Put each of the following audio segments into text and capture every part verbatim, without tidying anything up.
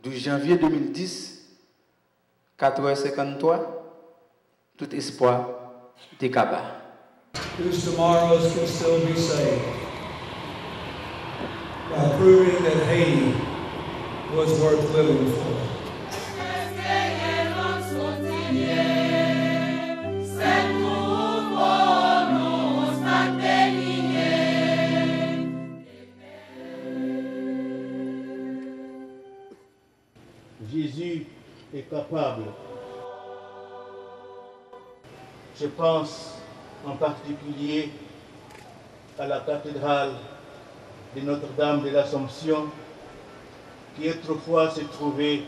Douz janvye de mil dis, katrè senkannntwa, tout espwa te kaba. Whose tomorrows can still be saved by proving that Haiti was worth living for. Jésus est capable. Je pense en particulier à la cathédrale de Notre-Dame de l'Assomption, qui autrefois se trouvait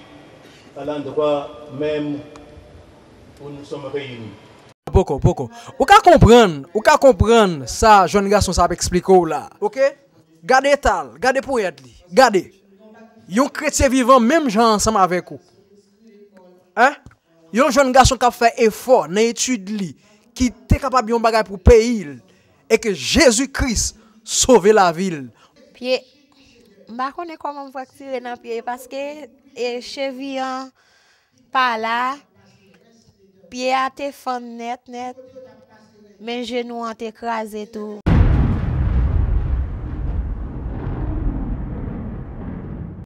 à l'endroit même où nous sommes réunis. Poko, poko. Ou ka konprann, ou ka konprann sa jèn gason sa ap eksplike w la. Oke? Gade eta l, gade ponyèt li. Gade. Yon kretyen vivan menm jan ansanm avèk ou. Hein? Yon jèn gason k ap fè efò nan etid li, ki te kapab yon bagay pou peyi l, e ke Jezi Kris sove lavi l. Pye, m pa konnen kòman m fè k tire nan pye paske e, chevi an pa la, pye a te fann nèt nèt, men jenou an te kraze tou.